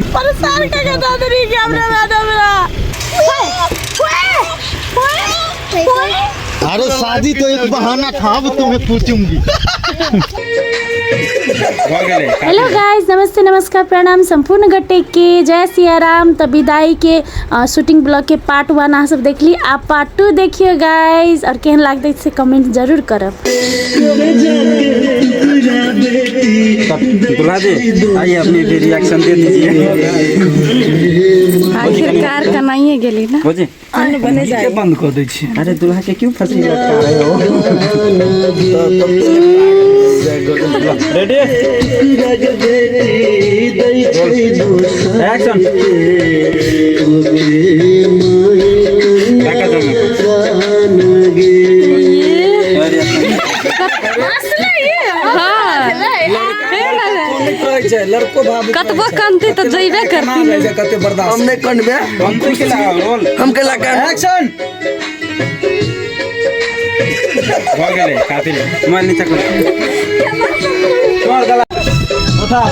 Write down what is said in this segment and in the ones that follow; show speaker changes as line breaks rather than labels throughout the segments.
परेशान कर के दऽ देली कि हमरा मैडम रा।
अरे शादी तो एक बहाना था, अब तुम्हें पूछूंगी।
हेलो गाइस, नमस्ते, नमस्कार, प्रणाम संपूर्ण गट्टे के जय सियाराम। तो विदाई के शूटिंग ब्लॉग के पार्ट 1 अहाँ सब देखली, आ पार्ट 2 देखियो गाइस, और केहन लागतै से कमेंट जरूर करब।
दुल्हा जी आइए, अपनी भी रिएक्शन दे दीजिए।
आखिरकार कनाइए गेली ना।
बुझी
के बंद कऽ दै छी।
अरे दुल्हा के क्यों फंसी लटका रहे हो? Ready action.
लड़को भाभी
कतबो कनती तऽ जइबे करती।
कते बर्दाश्त
हम नहीं कनबे, हम केला कन।
एक्शन भऽ गेलै, काफी मोबाइल नीचा करू। तोहर गला उठा।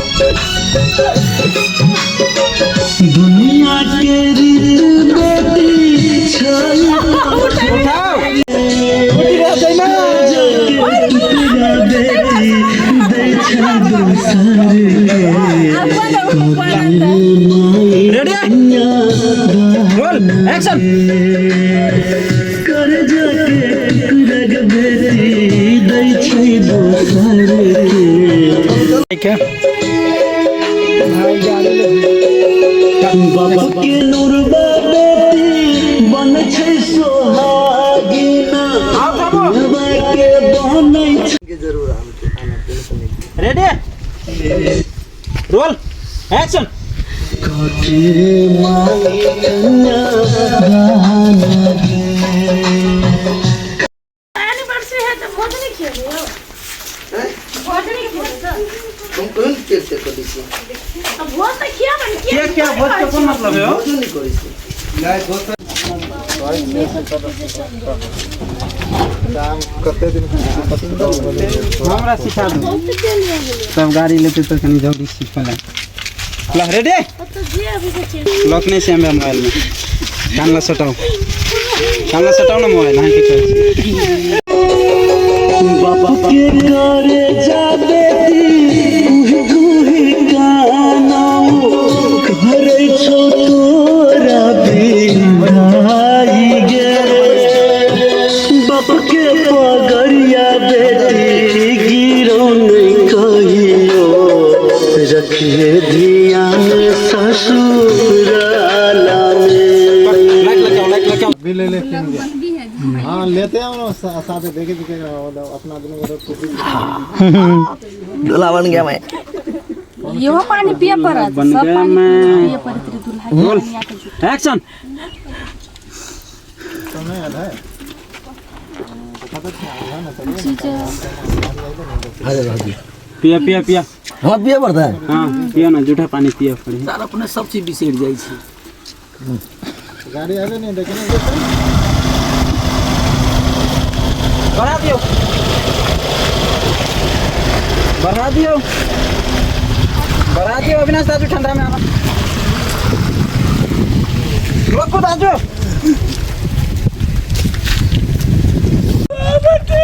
दुनिया के रीत बेटी छै।
उठाओ।
बेटी दै छै दोसर के।
Ready roll action.
कर जाके टुकड़ा बेटी दै छै दोसर के।
ठीक है।
बाबा के नूरबा बेटी बन छै सोहागिना, बाबा के बनै छै।
Ready roll action.
कथे माई कन्या दान गे।
एनिवर्सरी है तऽ भोज नहि खिएबै यौ? भोज नहि खिएबै तऽ?
हम कोन केक से करै छी?
तऽ भोज तऽ खियाबै ने।
क्या क्या भोज के कोन मतलब है हो?
भोजो नहि करै छी।
हमरा सिखा दू तब गाड़ी लेते तऽ कनि जल्दी सीखल ला। रेडी लॉक नहीं से हमरा मोबाइल में कान ला सटाओ, कान ला सटाओ ना मोबाइल। हाँ, की कहै छी?
बाबा के करे जा बेटी कुही कुही कानाओ करै छौ तोरा बिंदाई गे। बाप के पगड़िया बेटी गिरो नहीं कहियो, रखिए ध्यान ससुराला में।
लाइट लगाओ, लाइट लगाओ।
भी ले ले। हाँ, लेते हैं ना साथ देखे देखे अपना दोनों को तो।
दूल्हा बन गया मैं।
इहो पानी पिए पड़त।
बन
सब
गया
पानी
मैं।
पिए पड़त रे दुल्हा के।
रोल
कनिया के जुठा।
एक्शन।
अरे भाभी।
पिया पिया पिया।
हमरा पिए पड़ता है।
हाँ, पिया ना, जूठा पानी पिया पड़ी।
सर अपने सब चीज बिसरि जाइ छी।
गाड़ी आवे नहीं देखे ना।
बढ़ा दियो, बढ़ा दियो, बढ़ा दियो। अविनाश दाजू, ठंडा में आना रोको दाजू।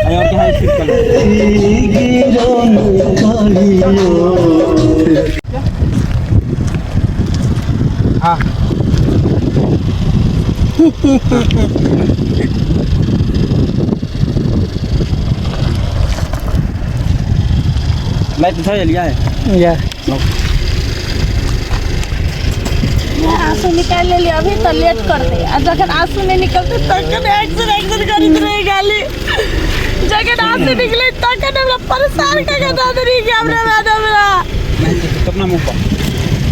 अरे और क्या है, स्पीड कर लो।
गिरो नहीं कहियो।
हाँ, लाइट उठा लिया है।
या।
आंसू निकालि लेलियै अभी तऽ लेट करतै, आ जखन आंसू नहि निकलतै तखन एक्शन एक्शन करैत रहै गाली। जखन आंसू निकलै तखन हमरा परेशान कऽ के दऽ देली कि हमरा मैडम रा।
अपना मुंह पर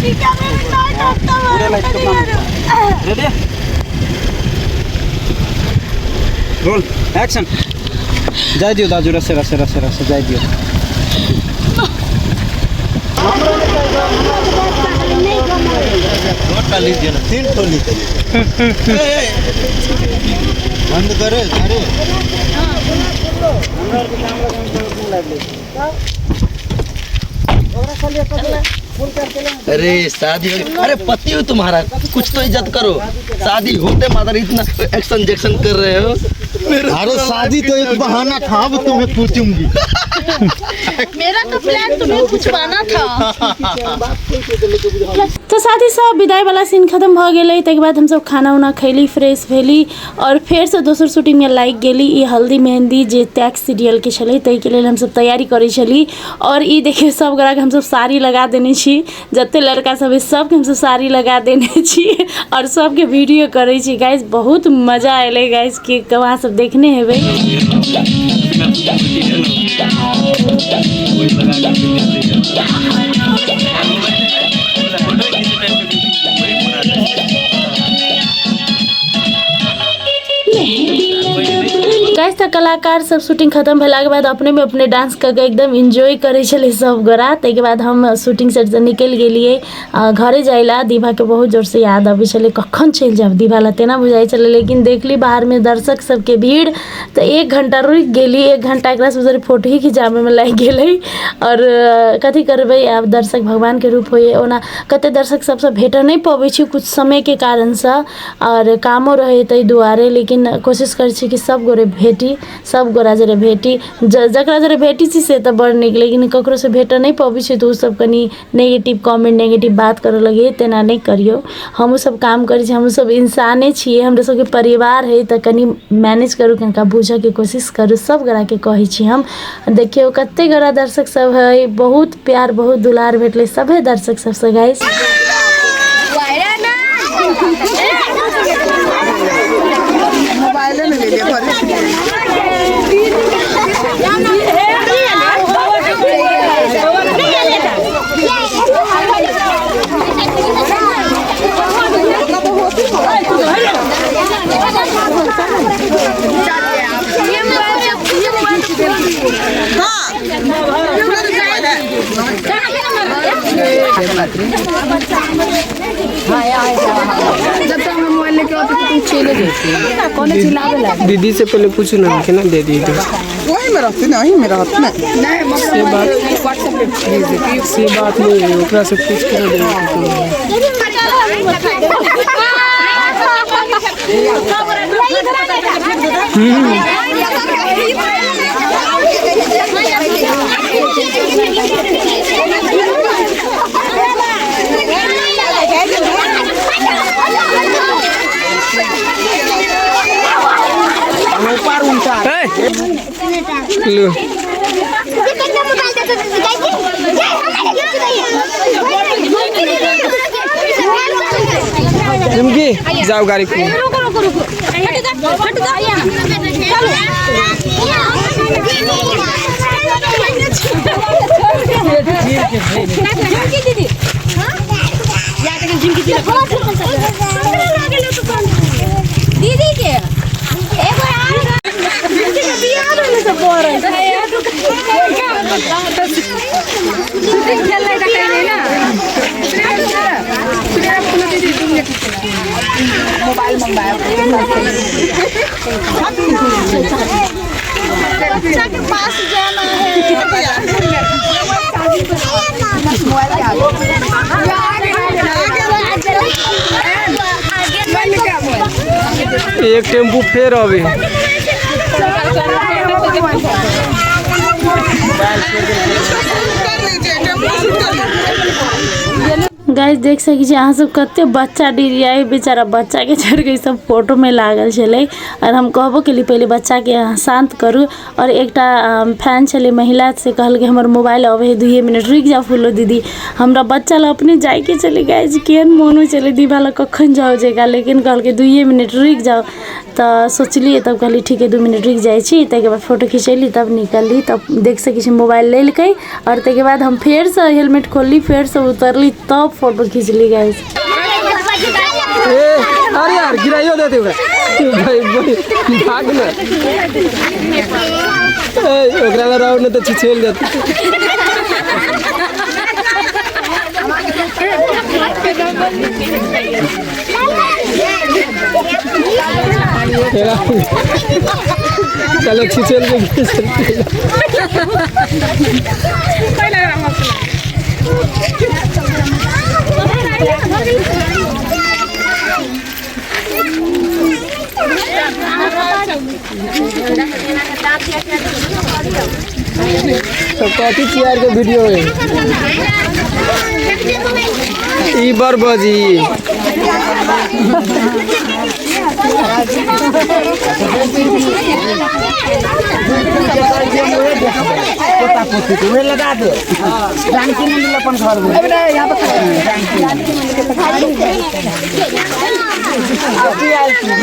की कैमरा में ना करता।
पूरा लाइट अपना मुंह पर। Ready roll action. जाय दियो दाजू, रसे रसे रसे रसे जाय दियो।
लीजिए ना, तीन ठो लीजिए। बंद करे गाड़ी।
अरे शादी हो, अरे पति हो तुम्हारा, कुछ तो इज्जत करो। शादी होते मादर इतना एक्शन जैक्शन कर रहे हो।
अरे शादी तो एक बहाना था, अब तुम्हें पूछूंगी।
मेरा तो प्लान तुम्हें पूछवाना था।
तो साथ ही सब विदाई वाला सीन खत्म भऽ गेलै। ताहिके बाद हमसब खाना उना खैली, फ्रेश भेली और फेरसँ दोसर शूटिंगमे लागि गेली। ई हल्दी मेहंदी जे त्याग सीरियलके छलै ताहिके लेल हमसब तैयारी करै छली। और ई देखियौ सब गोटाके हमसब साड़ी लगा देने छी, जते लड़का सब है सबके हमसब साड़ी लगा देने छी और सबके वीडियो करै छी। गाइस बहुत मजा एलै गाइस, कि अहाँ सब देखने हेबै। गाइस तऽ कलाकार सब शूटिंग खत्म भेलाके बाद अपने में अपने डांस कऽ के एकदम एंजॉय करै छलै सब गोरा। ताहिके बाद हम शूटिंग सेटसँ निकलि गेलियै घरे जाय ला। दीभाके बहुत जोरसँ याद अबै छलै, कखन चलि जायब दीभा ला तेना बुझाइ छलै। लेकिन देखली बाहरमे दर्शक सबके भीड़ तऽ 1 घंटा रुकि गेली। 1 घंटा एकरा सब फोटो ही खिंचाबैमे लागि गेलै। और कथी करबै आब, दर्शक भगवानके रूप होइए। ओना कते दर्शक सबसँ भेट नहि पबै छी कुछ समयके कारणसँ और कामो रहै ताहि दुआरे, लेकिन कोशिश करै छी कि सब गोरे भेटी, सब गोरा जरे भेटी। जकरा जरे भेटी छी से तऽ बड़ नीक, लेकिन ककरोसँ भेट नहि पबै छी तऽ ओसब कनि नेगेटिव कमेंट नेगेटिव बात करऽ लगैए। तेना नहि करियौ, हमहूँ सब काम करै छी, हमहूँ सब इंसाने छियै, हमरा सबके परिवार है, तऽ कनि मैनेज करू, कनिका बुझऽके कोशिश करू। सब गोराके कहै छी हम। देखियौ कते गोरा दर्शक सब है, बहुत प्यार बहुत दुलार भेटलै सभे दर्शक सबसँ गाइस।
दीदी से पहले पूछू ना केना दे दी।
वही में रहती ना, वही में रहती ना।
से बात से बात नहीं है, ओकरा से पूछ के ना दे। लो झुमकी जाओ गाड़ी को।
दीदी के बच्चा के पास जाना है।
एक टेम्पू फिर अभी
गाइस देख सकै छी अहाँ सब कते बच्चा डिरियाई बेचारा बच्चा के छोड़ के सब फोटो में लागल छलै। और हम कहबो केली पहिले बच्चा के अहाँ शांत करू। और एकटा फैन छलै महिला, से कहलकै हमर मोबाइल अबै है 2 मिनट रुकि जाओ फूलो दीदी, हमरा बच्चा ला अपने जाइके छलै। गाइस केहन मोन होइ छलै दीवा ला कखन जाओ जेगा, लेकिन कहलकै 2 मिनट रुकि जाओ। तऽ सोचलियै तब कहली ठीक है 2 मिनट रुकि जाइ छी। ताहिके बाद फोटो खिंचैली तब निकलली। तब देख सकै छी मोबाइल लेलकै और ताहिके बाद हम फेरसँ हेलमेट खोलली, फेरसँ उतरली तब फोटो खिंचली गाइस।
अरे यार गिराइयो देते ओकरा भाई भाग ना, ओकरा ला राउंड न तऽ छिछेल जात। चलो छिछेल के। सब कथी चियार के वीडियो है ई बर बजी।
पोता पोती के उहे लगा दे जानकी मंदिर अपन घर में यहाँ पर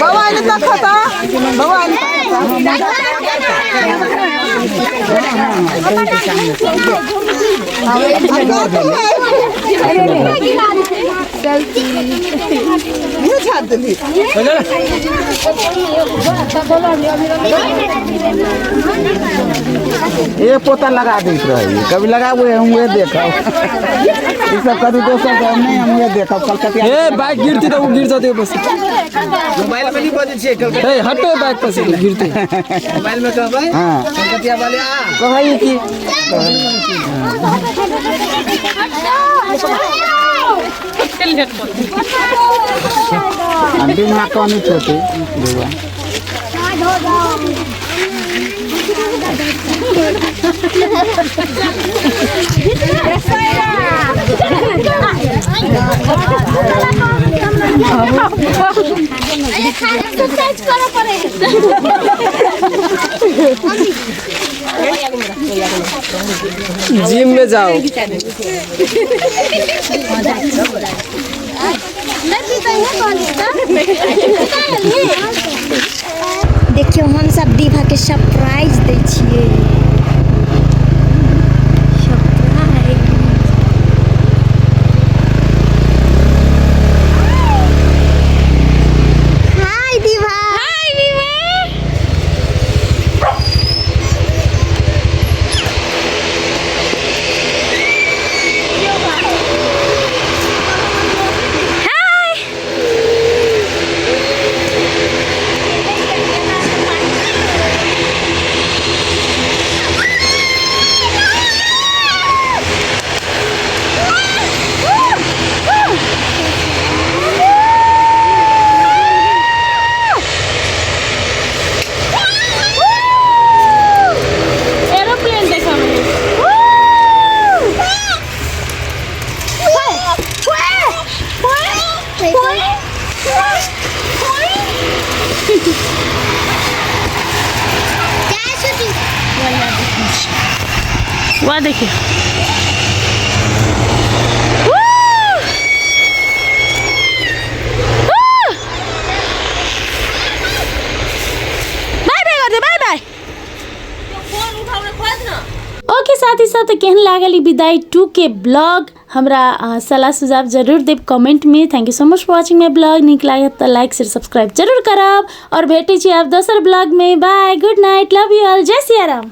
बाबा आइले त खाता बाबा आइले। ये छाड़ देली।
ये पोता लगा देत रही कभी लगाबो हम उहे देखब ई सब कभी दोसर के हम नहीं हम उहे देखब कलकतिया।
ए बाइक गिरती तो वो गिर जाती है बस।
मोबाइल में नहीं बजै छियै।
ए हटो बाइक पर से गिरते।
मोबाइल में कहबै
हां
कलकतिया वाले आ
कहै की बिना कमी छोटे बउआ।
एक्सरसाइज करऽ पड़े।
जिम में जाओ।
देखियौ हम सब दीभा के सरप्राइज दै छियै। सरप्राइज। हाय दीभा।
हाय दीभा। एरोप्लेन देखा वहाँ देखिए। बाय बाय कर दे, बाय बाय।
ओके साथी सब, तो केहन लागल ई विदाई 2 के ब्लॉग? हमरा सलाह सुझाव जरूर देब कमेंट में। Thank you so much for watching my blog. नीक लागत तो लाइक शेयर सब्सक्राइब जरूर करब और भेटै छी आब दोसर ब्लॉग में। Bye, good night, love you all, जय सिया राम।